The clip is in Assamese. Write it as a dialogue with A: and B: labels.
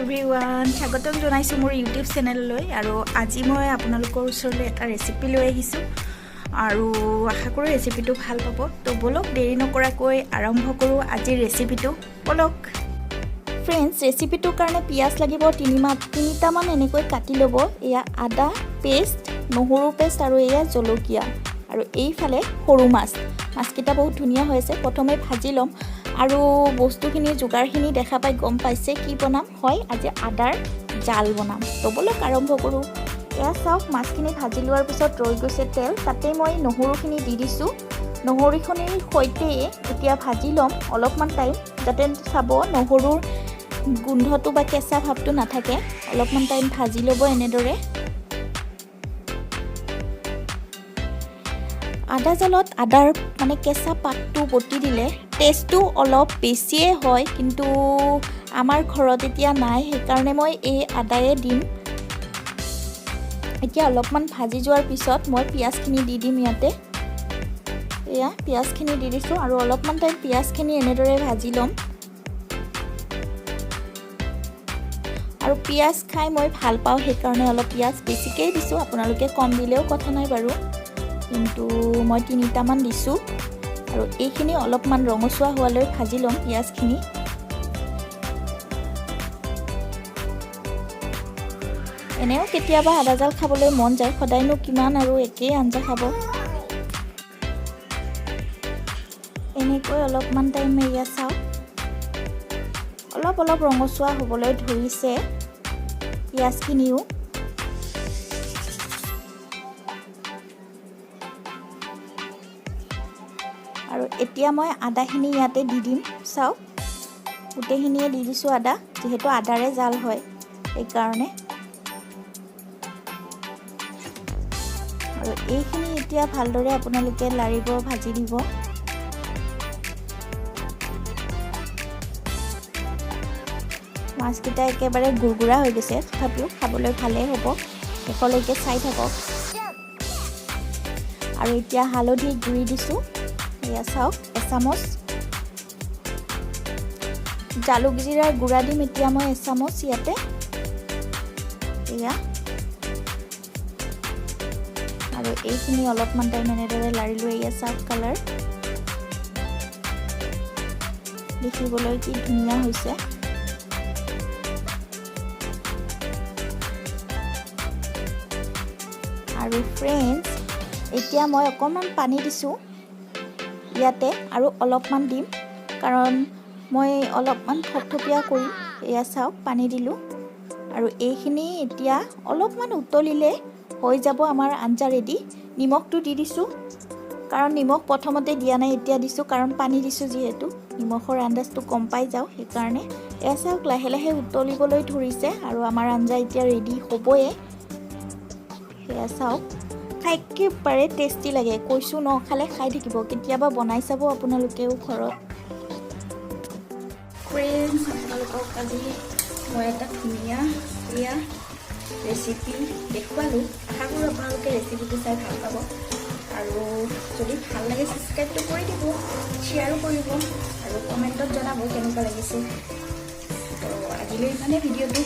A: এভৰিৱান, স্বাগতম জনাইছোঁ মোৰ ইউটিউব চেনেললৈ। আৰু আজি মই আপোনালোকৰ ওচৰলৈ এটা ৰেচিপি লৈ আহিছোঁ আৰু আশা কৰোঁ ৰেচিপিটো ভাল পাব। তো ব'লক, দেৰি নকৰাকৈ আৰম্ভ কৰোঁ আজিৰ ৰেচিপিটো। ব'লক ফ্ৰেণ্ডছ, ৰেচিপিটোৰ কাৰণে পিঁয়াজ লাগিব 3টামান, এনেকৈ কাটি ল'ব। এয়া আদা পেষ্ট, নহৰু পেষ্ট আৰু এয়া জলকীয়া আৰু এইফালে সৰু মাছ। মাছকেইটা বহুত ধুনীয়া হৈ আছে, প্ৰথমে ভাজি ল'ম। আৰু বস্তুখিনি যোগাৰখিনি দেখা পাই গম পাইছে কি বনাম। হয়, আজি আদাৰ জাল বনাম। তো ব'লক আৰম্ভ কৰোঁ। এয়া চাওক, মাছখিনি ভাজি লোৱাৰ পিছত ৰৈ গৈছে তেল, তাতে মই নহৰুখিনি দি দিছোঁ। নহৰুখিনিৰ সৈতে এতিয়া ভাজি ল'ম অলপমান টাইম, যাতে চাব নহৰুৰ গোন্ধটো বা কেঁচা ভাৱটো নাথাকে। অলপমান টাইম ভাজি ল'ব এনেদৰে। আদা জালত আদাৰ মানে কেঁচা পাতটো বটি দিলে টেষ্টটো অলপ বেছিয়ে হয়, কিন্তু আমাৰ ঘৰত এতিয়া নাই, সেইকাৰণে মই এই আদায়ে দিম। এতিয়া অলপমান ভাজি যোৱাৰ পিছত মই পিঁয়াজখিনি দি দিম ইয়াতে। এয়া পিঁয়াজখিনি দি দিছোঁ আৰু অলপমান টাইম পিঁয়াজখিনি এনেদৰে ভাজি ল'ম। আৰু পিঁয়াজ খাই মই ভাল পাওঁ, সেইকাৰণে অলপ পিঁয়াজ বেছিকেই দিছোঁ। আপোনালোকে কম দিলেও কথা নাই বাৰু, কিন্তু মই 3টামান দিছোঁ। আৰু এইখিনি অলপমান ৰঙচুৱা হোৱালৈ ভাজি ল'ম পিঁয়াজখিনি। এনেও কেতিয়াবা আদা জাল খাবলৈ মন যায়, সদায়নো কিমান আৰু একেই আঞ্জা খাব। এনেকৈ অলপমান টাইম এয়া চাওক, অলপ অলপ ৰঙচুৱা হ'বলৈ ধৰিছে পিঁয়াজখিনিও। আৰু এতিয়া মই আদাখিনি ইয়াতে দি দিম। চাওক, গোটেইখিনিয়ে দি দিছোঁ আদা, যিহেতু আদাৰে জাল হয় সেইকাৰণে। আৰু এইখিনি এতিয়া ভালদৰে আপোনালোকে লাৰিব, ভাজি দিব। মাছকেইটা একেবাৰে গুৰগুৰা হৈ গৈছে, তথাপিও খাবলৈ ভালেই হ'ব। শেষলৈকে চাই থাকক। আৰু এতিয়া হালধি গুড়ি দিছোঁ, এয়া চাওক এচামুচ। জালুক জিৰাৰ গুড়া দিম এতিয়া মই এচামুচ ইয়াতে। এয়া আৰু এইখিনি অলপমান টাইম এনেদৰে লাৰিলোঁ। এয়া চাওক কালাৰ দেখিবলৈ কি ধুনীয়া হৈছে। আৰু ফ্ৰেণ্ডছ, এতিয়া মই অকণমান পানী দিছোঁ ইয়াতে আৰু অলপমান দিম, কাৰণ মই অলপমান থপথপীয়া কৰিম। এয়া চাওক, পানী দিলোঁ। আৰু এইখিনি এতিয়া অলপমান উতলিলে হৈ যাব আমাৰ আঞ্জা ৰেডি। নিমখটো দি দিছোঁ, কাৰণ নিমখ প্ৰথমতে দিয়া নাই, এতিয়া দিছোঁ কাৰণ পানী দিছোঁ যিহেতু নিমখৰ আন্দাজটো গম পাই যাওঁ সেইকাৰণে। এয়া চাওক, লাহে লাহে উতলিবলৈ ধৰিছে আৰু আমাৰ আঞ্জা এতিয়া ৰেডি হ'বয়ে। সেয়া চাওক, খাই একেবাৰে টেষ্টি লাগে, কৈছোঁ ন, খালে খাই থাকিব। কেতিয়াবা বনাই চাব আপোনালোকেও ঘৰত। ফ্ৰেণ্ডছ, আপোনালোকক আজি মই এটা ধুনীয়া এয়া ৰেচিপি দেখুৱালোঁ। আশা কৰোঁ আপোনালোকে ৰেচিপিটো চাই ভাল পাব। আৰু যদি ভাল লাগে ছাবস্ক্ৰাইবটো কৰি দিব, শ্বেয়াৰো কৰিব আৰু কমেণ্টত জনাব কেনেকুৱা লাগিছে। তো আজিলৈ ইমানেই ভিডিঅ'টো।